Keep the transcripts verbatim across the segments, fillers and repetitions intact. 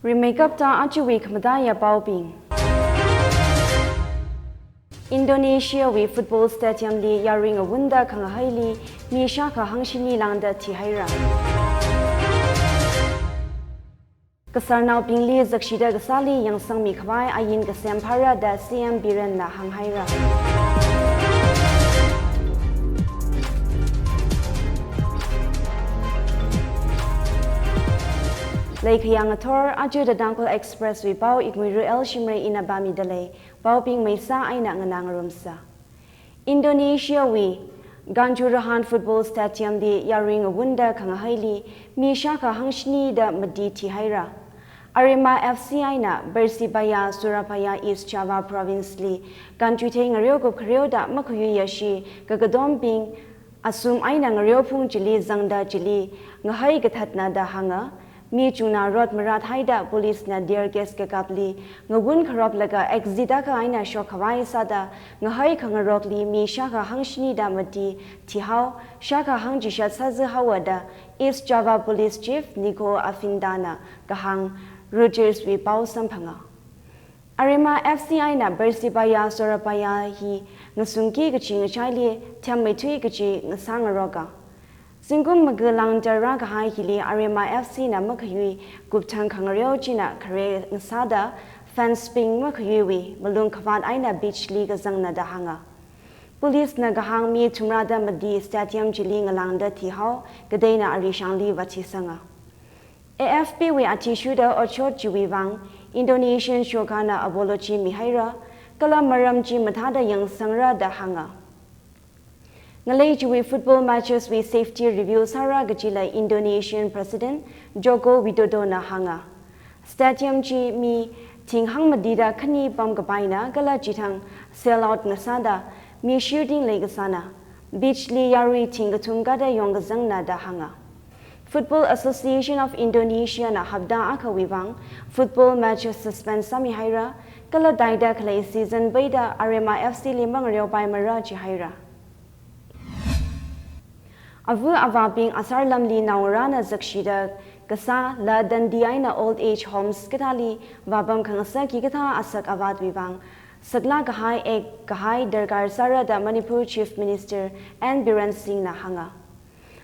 Rimeikapta ajawui khamataiya paobing. Indonesia wui football stadium li yarui ngawunda khangahaili mi shākha hangshini lāngda thihaira. Kasarnaobingli zakshida kasāli yangsangmi khavai ain kasem phāra da C M Biren na hānghaira. Leikhayang athor, aja The Tangkhul Express wui pao Iknguira L Shimray ina pāmida lei, paobing maisa eina nganā ngarumsa. Indonesia wui Kanjuruhan Football Stadium li yarui ngawunda khangahaili mi shākha hangshini da mati thihaira. Arema F C eina Persebaya Surabaya, East Java Province li kanchuithei ngareo kup khareo da makhayui yashi kakadombing asum eina ngareo phung chili zangda chili ngahai kathatna da hānga. Mi chungna rot marat haida police na tear gas kakapli ngawun kharoplaga exit akha eina shok khavai sāda ngahai khangarokli mi shākha hangshini da mati thihao, shākha hangchishat sāzāhaowa da East Java Police Chief Niko Afinda na kahāng Reuters wui pao samphanga. Arema F C eina Persebaya Surabaya hi ngasungki kachi ngachaili themmeithui kachi ngasā ngaroka. Zingkum maga lāngda rākahai hili Arema F C na makhayui kupthang khangareo china khare ngasāda fans bing makhayuiwui malung khavāt eina pitch li kazangna da hānga. Police na kahāng mi thumrada mati stadium chili ngalāngda thihao, kateina arishangli vāthisanga. A F P wui athishurda otshot chiwui vang Indonesian sorkarna apology mihaira, kala maram chi mathāda yangsangra da hānga. Ngalei chiwui football matches wui safety review sāra kajila Indonesian President Joko Widodo na hānga. Stadium chi mi thing hangmatida khani pamkapaina kala chithang sell out ngasāda mi shirting leikasāna. Pitch li yarui thing kathum kada yongkazangna da hānga. Football Association of Indonesia na hapta akhawui vang football matches suspend sāmihaira, kala taida khalei season peida Arema F C li mangareopaimara jihaira. Ava avābing asar lamli naongarāna zakshida kasā La Dandi eina old age homes kathāli vāpam khangasak hikathā asak avātwui vang saklāk kahai ek kahai darkar sāra da Manipur Chief Minister N Biren Singh na hānga.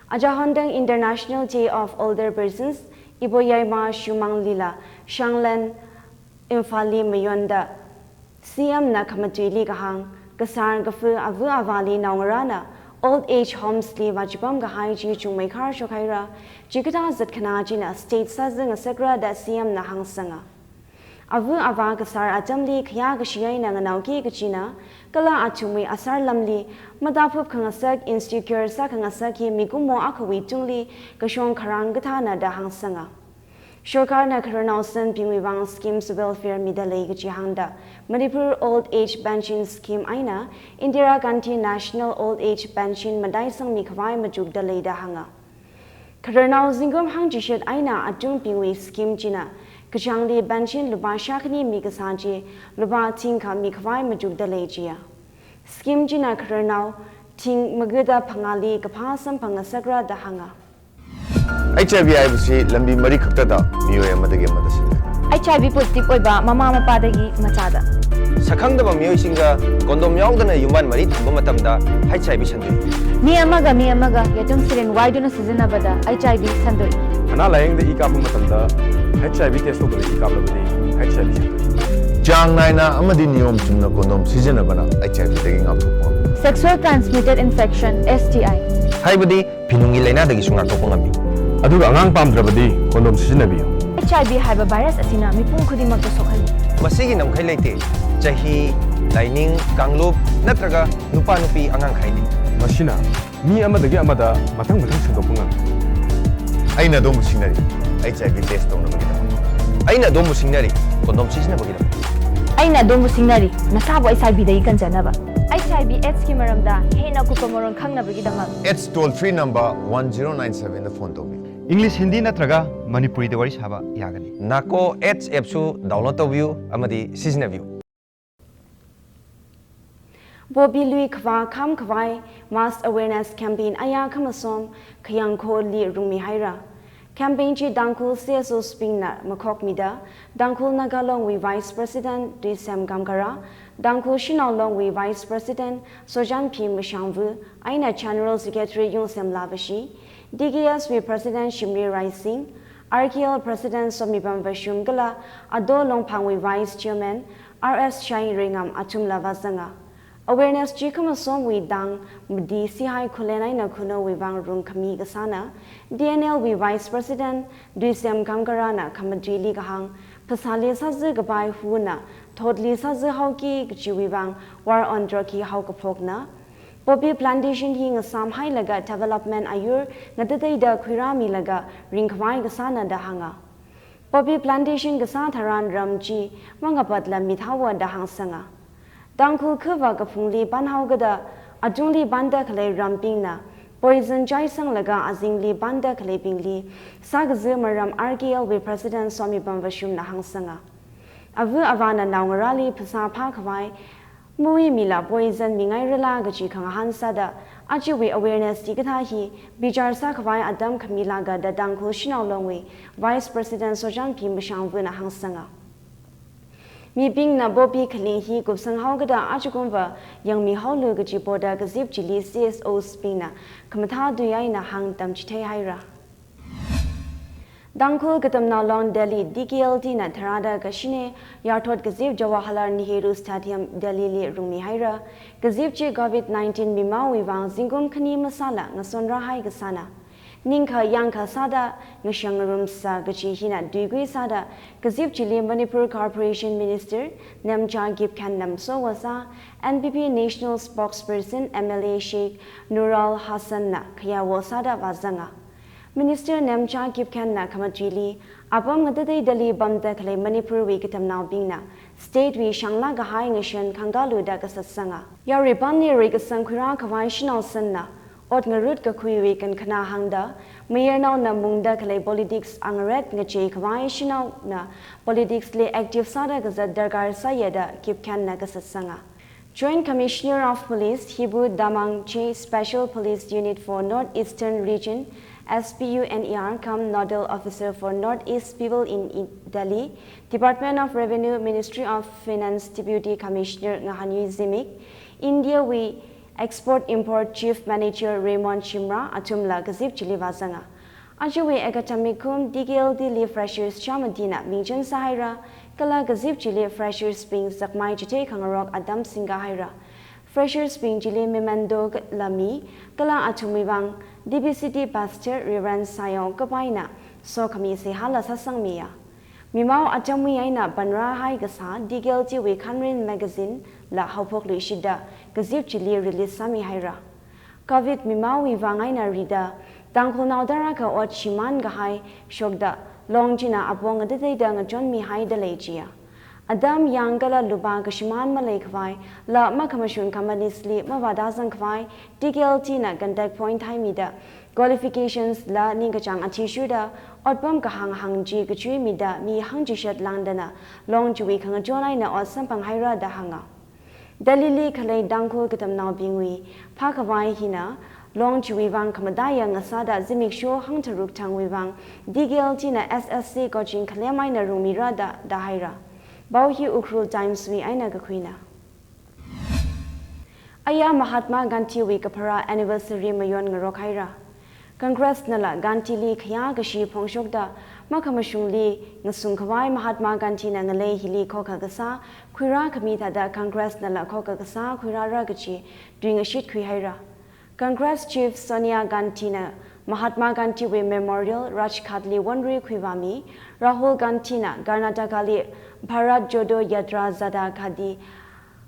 Aja Hondang International Day of Older Persons, Iboyaima Shumang Lila, Shanglen, Imphal li mayonda, C M na khamatuili kahāng, kasar kafa ava avāli naongarāna old age homes li vāchipam kahai chi chungmeikhar shokhaira, chikathā zatkhanā china state sāzā ngasakra da C M na hāngsanga. Ava avā kasar atamli khayā kashi eina nganaoki kachina, kala athumwui asar lamli mataphup khangasak, insecure sākhangasak hi mikumo akhawui tungli kashong kharang kathāna da hāngsanga. Sorkarna khararnao sanbingwui vang schemes welfare mida lei kachi hāngda, Manipur Old Age Pension Scheme eina Indira Gandhi National Old Age Pension mataisangmi khavai machukda lei da hānga. Khararnao zingkum hangchishat eina atungbingwui scheme china kachāngli pension lupā shākhani mikasā chi lupā thingkha mikhavai machukda lei jiya. Scheme china khararnao thing magada phangāli kaphā samphang ngasakra da hānga. H I V ꯍꯥꯏꯕꯁꯤ ꯂꯝꯕꯤ ꯃꯔꯤ ꯈꯛꯇꯗ ꯃꯤꯑꯣꯏ ꯑꯃꯗꯒꯤ ꯑꯃꯗ ꯁꯟꯗꯣꯛꯏ꯫ H I V positive ꯑꯣꯏꯕ ꯃꯃꯥ ꯃꯄꯥꯗꯒꯤ ꯃꯆꯥꯗ꯫ ꯁꯛꯈꯪꯗꯕ ꯃꯤꯑꯣꯏꯁꯤꯡꯒ condom ꯌꯥꯎꯗꯅ ꯌꯨꯝꯕꯥꯟ ꯃꯔꯤ ꯊꯝꯕ ꯃꯇꯝꯗ H I V ꯁꯟꯗꯣꯛꯏ꯫ ꯃꯤ ꯑꯃꯒ ꯃꯤ ꯑꯃꯒ ꯌꯦꯇꯨꯝ syringe ꯋꯥꯏꯗꯨꯅ ꯁꯤꯖꯤꯟꯅꯕꯗ H I V ꯁꯟꯗꯣꯛꯏ꯫ ꯑꯅꯥ ꯂꯥꯌꯦꯡꯗ ꯏ ꯀꯥꯞꯄ ꯃꯇꯝꯗ H I V test ꯇꯧꯗꯅ ꯏ ꯀꯥꯞꯂꯕꯗꯤ H I V ꯁꯟꯗꯣꯛꯏ꯫ ꯆꯥꯡ ꯅꯥꯏꯅ ꯑꯃꯗꯤ ꯅꯤꯌꯣꯝ ꯆꯨꯝꯅ condom ꯁꯤꯖꯤꯟꯅꯕꯅ H I V ꯗꯒꯤ ꯉꯥꯛꯊꯣꯛꯄ ꯉꯝꯃꯤ꯫ Sexual transmitted infection, S T I꯫ ꯍꯥꯏꯕꯗꯤ ꯐꯤꯅꯨꯡꯒꯤ ꯂꯥꯏꯅꯥꯗꯒꯤꯁꯨ ꯉꯥꯛꯊꯣꯛꯄ ꯉꯝꯃꯤ꯫ ꯑꯗꯨꯒ ꯑꯉꯥꯡ ꯄꯥꯝꯗ꯭ꯔꯕꯗꯤ condom ꯁꯤꯖꯤꯟꯅꯕꯤꯌꯨ꯫ H I V ꯍꯥꯏꯕ virus ꯑꯁꯤꯅ ꯃꯤꯄꯨꯝ ꯈꯨꯗꯤꯡꯃꯛꯇ ꯁꯣꯛꯍꯜꯂꯤ꯫ ꯃꯁꯤꯒꯤ ꯉꯝꯈꯩ ꯂꯩꯇꯦ꯫ ꯆꯍꯤ, ꯂꯥꯏꯅꯤꯡ, ꯀꯥꯡꯂꯨꯞ ꯅꯠꯇ꯭ꯔꯒ ꯅꯨꯄꯥ ꯅꯨꯄꯤ ꯑꯉꯥꯡ ꯈꯥꯏꯗꯦ꯫ ꯃꯁꯤꯅ ꯃꯤ ꯑꯃꯗꯒꯤ ꯑꯃꯗ ꯃꯊꯪ ꯃꯊꯪ ꯁꯟꯗꯣꯛꯄ ꯉꯝꯃꯤ꯫ ꯑꯩꯅ ꯑꯗꯣꯝꯕꯨ ꯁꯤꯡꯅꯔꯤ, H I V test ꯇꯧꯅꯕꯒꯤꯗꯃꯛ꯫ ꯑꯩꯅ ꯑꯗꯣꯝꯕꯨ ꯁꯤꯡꯅꯔꯤ, condom ꯁꯤꯖꯤꯟꯅꯕꯒꯤꯗꯃꯛ꯫ ꯑꯩꯅ ꯑꯗꯣꯝꯕꯨ ꯁꯤꯡꯅꯔꯤ, ꯅꯁꯥꯕꯨ H I V ꯗꯒꯤ ꯀꯟꯖꯅꯕ꯫ H I V AIDS ꯀꯤ ꯃꯔꯝꯗ ꯍꯦꯟꯅ ꯑꯀꯨꯞꯄ ꯃꯔꯣꯜ ꯈꯪꯅꯕꯒꯤꯗꯃꯛ꯫ AIDS toll free number one zero nine seven ꯗ phone ꯇꯧꯕꯤꯌꯨ꯫ English, Hindi ꯅꯠꯇ꯭ꯔꯒ ꯃꯅꯤꯄꯨꯔꯤꯗ ꯋꯥꯔꯤ ꯁꯥꯕ ꯌꯥꯒꯅꯤ꯫ NACO AIDS app ꯁꯨ download ꯇꯧꯕꯤꯌꯨ ꯑꯃꯗꯤ ꯁꯤꯖꯤꯟꯅꯕꯤꯌꯨ꯫ Bobi lui khavā kham khavai mass awareness campaign aya khamasom khayang kholi rungmihaira. Campaign chi Tangkhul C S Os bingna makhokmida, Tangkhul Naga Longwui Vice President Tuisem Kamkara, Tangkhul Shanao Longwui Vice President Sojanphi Mashangvu, eina General Secretary Yungsemla Vashi, T K S wui President Shimli Raising, R K L President Somipam Vashum kala Ado Longphangwui Vice Chairman R S Shainreingam athumla vāzanga. Awareness chi khamasomwui tang mati sihai khulen eina khunuwui vang rungkhami kasāna, T N L wui Vice President Tuisem Kamkarana khamatuili kahāng, phasāli sāzā kapai huna thotli sāzā haoki kachiwui vang war on drug hi haokaphokna. Poppy plantation hi ngasāmhailaga development ayur ngatateida khuirāmilaga ringkhavai kasāna da hānga. Poppy plantation kasā tharan ram chi mangapatla mithaowa da hāngsanga. Tangkhul khavā kaphungli panhaokada, atungli panda khalei rambingna poison chaisanglaga azingli panda khaleibingli sākazā maram R K L wui President Somipam Vashumna hāngsanga. Ava avāna naongarāli phasā phākhavai mawuimila poison mingairala kachi khangahān sāda, ajawui awareness hikathā hi bichar sākhavai atam khamilāka da Tangkhul Shanao Longwui Vice President Sojanphi Mashangvuna hāngsanga. Mibingna poppy khaling hi kupsanghaokada ajakumva yangmihaolu kachi poda kazip chili C S Os bingna khamathā tui eina hāngtamchitheihaira. Tangkhul Katamnao Long Delhi, T K L T na tharāda kashine yarthot kazip Jawaharlal Nehru Stadium, Delhi li rungmihaira. Kazip chi covid nineteen mimaowui vang zingkum khani masāla ngasonrāhai kasāna. Ningkha yangkha sāda ngashang ngarumsa kachi hina tuikui sāda, kazip chili Manipur Corporation Minister Nemcha Kipgen na masowo sā, N P P National Spokesperson M L A Sheikh Nurul Hassan na khayawo sāda vāzanga. Minister Nemcha Kipgen na khamatuili, apam ngatateidali pamda khalei Manipur wui katamnaobingna state wui shanglāk kahai ngashan khangkalu da kasatsanga. Yarui pamli rikasang khuirākhavai shanao sanna ot ngarut kakhuiwui kankhana hāngda, mayarnaona mungda khalei politics angaret ngacheikhavai shanaona politics li active sāda kazat darkar sāya da Kipgen na kasatsanga. Joint Commissioner of Police Hibu Damang Che, Special Police Unit for North Eastern Region, S P U N E R, cum Nodal Officer for Northeast People in I-, Delhi, Department of Revenue, Ministry of Finance, Deputy Commissioner Ngahanyui Zimik, India wui Export Import Chief Manager Raymond Shimra athumla kazip chili vāzanga. Ajawui academic kum T K L T li freshers chāmatina mingchen sāhaira, kala kazip chili freshers bing zakmai chithei khangarok atam singkahaira. Freshers bing chili memento la mi, kala athumwui vang D B C D Pastor Reverend Sayao Kapaina sokhami seihāla sāsangmiya. Mimao atamwui eina panrāhai kasā T K L T wui Khanrin magazine la haophokluishitda kazip chili release sāmihaira. Covid mimaowui vang eina rida, Tangkhulnao tarākha ot shimān kahai shokda, long china apong ngatateida ngachonmihaida lei chiya. Atam yang kala lupā kashimān maleikhavai, la makhamashung companies li mavāda zangkhavai, T K L T na contact point haimida, qualifications la ningkachāng athishurda, otpam kahāng hāng chi kachuimida mi hangchishat langdana, long chiwui khangachon eina ot samphanghaira da hānga. Delhi li khalei Tangkhul katamnaobingwui phākhavai hina, long chiwui vang khamataiya ngasāda zimiksho hangtharuk thangwui vang, T K L T na S S C coaching khalem eina rungmira da, da haira. Pao hi Ukhrul Times wui eina kakhuina. Aya Mahatma Gandhi wui kapharā anniversary mayon ngarok haira. Congress nala Gandhi li khayā kashi phongshokda, makhamashungli ngasungkhavai Mahatma Gandhi na ngalei hili khokha kasā khuirākhami thāda Congress nala khokha kasā khuirāra kachi tuingashithui haira. Congress Chief Sonia Gandhi na Mahatma Gandhi wui Memorial Rajghat li wonrui khuivāmi, Rahul Gandhi na Karnataka li Bharat Jodo Yatra Zadakadi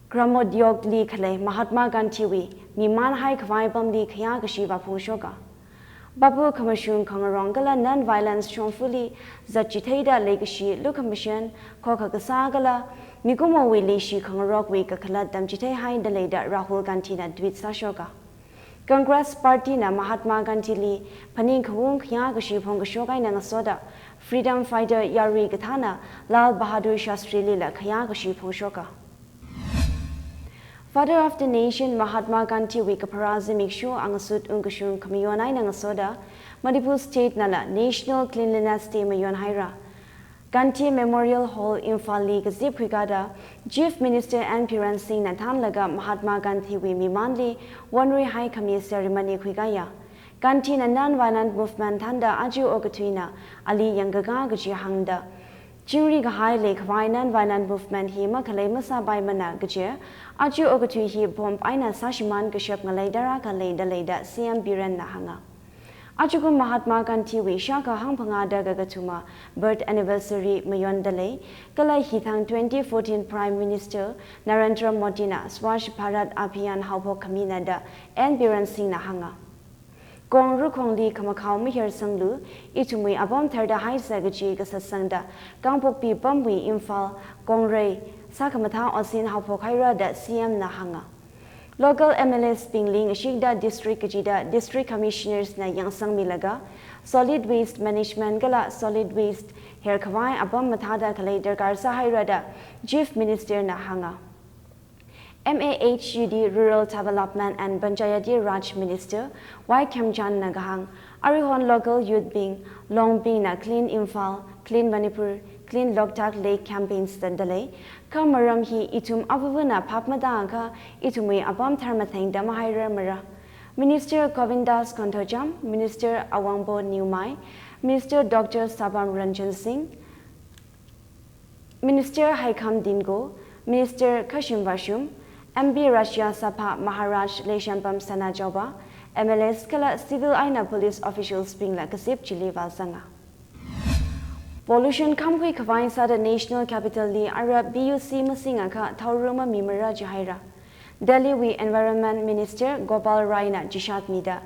Gramodyog li khalei Mahatma Gandhi wui mimānhai khavai pamli khayā kashi vāphongshoka. Bapu khamashung khangarong kala non-violence shongfali zatchitheida leikashi lukhamashan, khokha kasā kala mikumowui leishi khangarokwui kakhalat tamchitheihaida lei da Rahul Gandhi na tweet sāshoka. Congress Party na Mahatma Gandhi li phaning khaung khayā kashi phongkashok eina ngasoda, freedom fighter yarui kathāna Lal Bahadur Shastri lila khayā kashi phongshoka. Father of the Nation Mahatma Gandhi wui kapharā zimiksho angasut ungkashung khamayon eina ngasoda, Manipur State nala National Cleanliness Day mayonhaira. Gandhi Memorial Hall, Imphal li kazip khuikada Chief Minister N Biren Singh na thānlaga Mahatma Gandhi wui mimanli wonruihai khami ceremony khuikaya. Gandhi na non-violent movement thānda aja okathuina ali yangkaka kaji hāngda, chingri kahai leikhavai non-violent movement hi makhalei masāpaimana kaje, aja okathui hi bomb eina sāshimān kashap ngalei dara khalei dalei da C M Biren na hānga. Ajakum Mahatma Gandhi wui shākha hangphangāda kakathuma birth anniversary mayondalei, kala hithang twenty fourteen Prime Minister Narendra Modi na Swachh Bharat Abhiyan haophok khamina da N Biren Singh na hānga. Kong rukhongli khamakhao mahirsanglu, ithumwui apam tharda haisa kaji kasatsangda, Kangpokpi pamwui Imphal, Kongrei, sākhamathā otsin haophok haira da C M na hānga. Local M L As bingli ngashikda district kachida District Commissioners na yangsangmilaga, solid waste management kala solid waste herkhavai apam mathāda khalei darkar sāhaira da Chief Minister na hānga. M A H U D, Rural Development and Panchayati Raj Minister Y Khemchand na kahāng, aruihon local youth bing, longbingna Clean Imphal, Clean Manipur, Clean Loktak Lake campaigns tandalei, kha maram hi ithum avavana phap matākha ithumwui apam tharmathengda mahairarmara. Minister Govindas Kothawam, Minister Awangbow Newmai, Minister Doctor Sabam Ranjan Singh, Minister Heikham Dingo, Minister Khashim Vashum, M P Rajya Sabha Maharaj Leishempham Sanajaoba, M L As kala civil eina police officials bingla kazip chili vāzanga. Pollution khamkhui khavai sāda National Capital li ara B U C masingakha thaorum mamimara jihaira. Delhi wui Environment Minister Gopal Rai na chishatmida,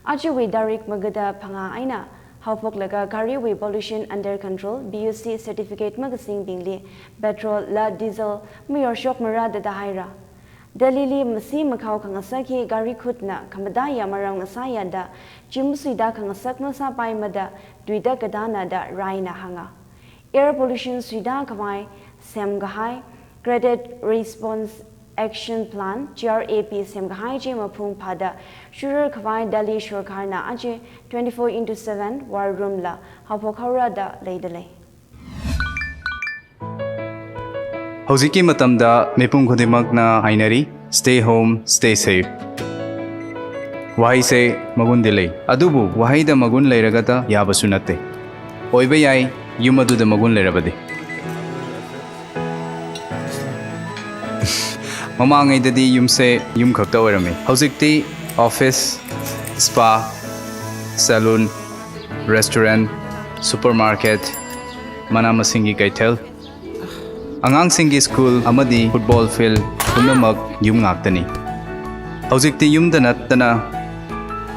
ajawui tarik magada phangā eina haophoklaga gariwui pollution under control, B U C certificate makasingbingli petrol la diesel mayorshokmara da da haira. Delhi li masi makhao khangasak hi gari khutna khamataiya maram ngasāya da, chi masuida khangasak masāpaimada tuida katāna da Rai na hānga. Air pollution suida khavai semkahai Graded Response Action Plan, G R A P, semkahai chi maphung phāda shurar khavai Delhi sorkarna aja twenty-four into seven war room la haophok haora da leidalei. ꯍꯧꯖꯤꯛꯀꯤ ꯃꯇꯝꯗ ꯃꯤꯄꯨꯝ ꯈꯨꯗꯤꯡꯃꯛꯅ ꯍꯥꯏꯅꯔꯤ, "Stay home, stay safe." ꯋꯥꯍꯩꯁꯦ ꯃꯒꯨꯟꯗꯤ ꯂꯩ, ꯑꯗꯨꯕꯨ ꯋꯥꯍꯩꯗ ꯃꯒꯨꯟ ꯂꯩꯔꯒꯇ ꯌꯥꯕꯁꯨ ꯅꯠꯇꯦ꯫ ꯑꯣꯏꯕ ꯌꯥꯏ, ꯌꯨꯝ ꯑꯗꯨꯗ ꯃꯒꯨꯟ ꯂꯩꯔꯕꯗꯤ꯫ ꯃꯃꯥꯡꯉꯩꯗꯗꯤ ꯌꯨꯝꯁꯦ ꯌꯨꯝ ꯈꯛꯇ ꯑꯣꯏꯔꯝꯃꯤ꯫ ꯍꯧꯖꯤꯛꯇꯤ office, spa, salon, restaurant, supermarket, ꯃꯅꯥ ꯃꯁꯤꯡꯒꯤ ꯀꯩꯊꯦꯜ, ꯑꯉꯥꯡꯁꯤꯡꯒꯤ school ꯑꯃꯗꯤ football field ꯄꯨꯝꯅꯃꯛ ꯌꯨꯝ ꯉꯥꯛꯇꯅꯤ꯫ ꯍꯧꯖꯤꯛꯇꯤ ꯌꯨꯝꯗ ꯅꯠꯇꯅ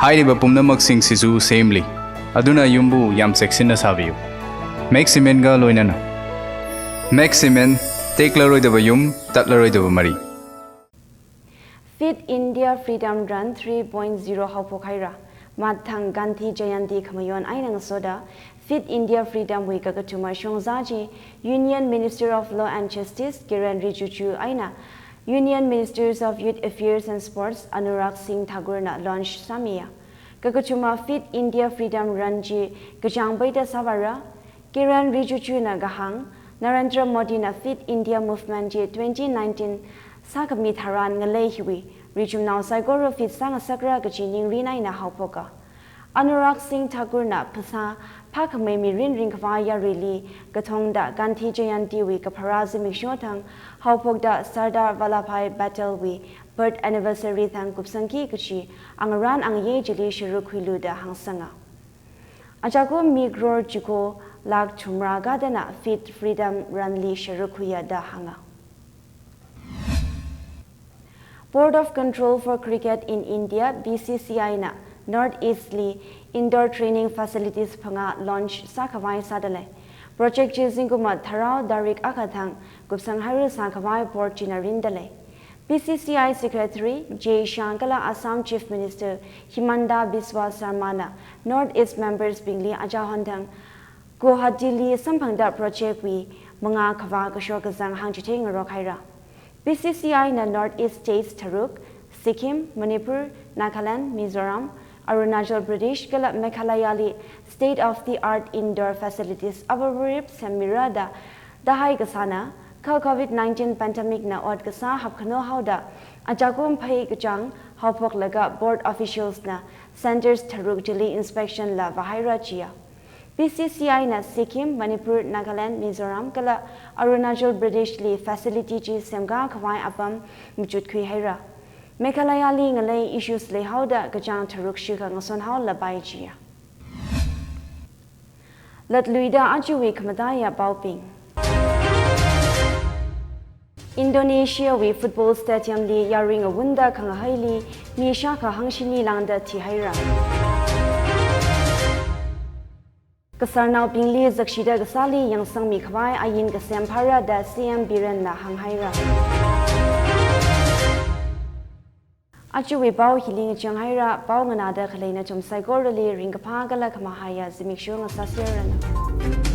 ꯍꯥꯏꯔꯤꯕ ꯄꯨꯝꯅꯃꯛꯁꯤꯡꯁꯤꯁꯨ ꯁꯦꯝꯂꯤ꯫ ꯑꯗꯨꯅ ꯌꯨꯝꯕꯨ ꯌꯥꯝ ꯆꯦꯛꯁꯤꯟꯅ ꯁꯥꯕꯤꯌꯨ꯫ Max Cementꯒ ꯂꯣꯏꯅꯅ꯫ Max Cement, ꯇꯦꯛꯂꯔꯣꯏꯗꯕ ꯌꯨꯝ, ꯇꯠꯂꯔꯣꯏꯗꯕ ꯃꯔꯤ꯫ Fit India Freedom Run three point zero ꯍꯧꯄꯣꯛ ꯍꯥꯏꯔ, ꯃꯊꯪ ꯒꯥꯟꯙꯤ ꯖꯌꯟꯇꯤ ꯈꯃꯌꯣꯟ ꯑꯩꯅ ꯉꯁꯣꯗ Fit India Freedom Week ꯀꯀꯊꯨꯃ ꯁꯣꯡꯖꯥꯖꯤ Union Minister of Law and Justice Kiren Rijiju ꯑꯩꯅ Union Ministers of Youth Affairs and Sports Anurag Singh Thakurna launch sāmiya. Kakathuma Fit India Freedom Run chi kachāng paida sāvāra, Kiren Rijijuna kahāng, Narendra Modina Fit India Movement chi twenty nineteen sākhami tharan ngalei hiwui richumnao saikora fit sāngasakra kachi ningrin eina haophoka. Anurag Singh Thakurna phasā phākhamei mirin ringkhavai yaruili kathongda Gandhi Jayantiwui kapharā zimiksho thang haophokda Sardar Vallabhbhai Patelwui birth anniversary thang kupsangki kachi angarān angayei chili sharuk khuilu da hāngsanga. Achakum mi crore chiko lakh thumrā kadana Fit Freedom Run li sharuk khuiya da hānga. Board of Control for Cricket in India, B C C I na North East li indoor training facilities phangā launch sākhavai sādalei. Project chi zingkum tharao tarik akha thang kupsang haira sākhavai board china rindalei. B C C I Secretary J Shah kala Assam Chief Minister Himanta Biswa Sarma na North East members bingli achahon thang Guwahati li samphangda project wui mangā khavā kashok kazang hāngchithei ngarok haira. B C C I na North East States tharuk, Sikkim, Manipur, Nagaland, Mizoram, Arunachal Pradesh kala Meghalayali state of the art indoor facilities avarip semmira da tahai kasāna, kha covid nineteen pandemic na ot kasā hapkhano haoda, ajakum phei kachāng haophoklaga board officials na centres tharuk chili inspection la vāhaira jiya. B C C I na Sikkim, Manipur, Nagaland, Mizoram kala Arunachal Pradesh li facility chi semkakhavai apam machutkhui haira. Meghalayali ngalei issues leihaoda kachāng tharuk shikha ngason haolapai jiya. Latluida ajawui khamataiya paobing. Indonesia wui football stadium li yaruingawunda khangahaili mi shākha hangshini lāngda thihaira. Kasarnaobingli zakshida kasāli yangsangmikhavai ain kasem phāra da C M Biren na hānghaira. Ajawui pao hili ngachang haira, pao nganāda khalei nathum saikorali ringkaphā kala khamahaiya zimiksho ngasāserranu.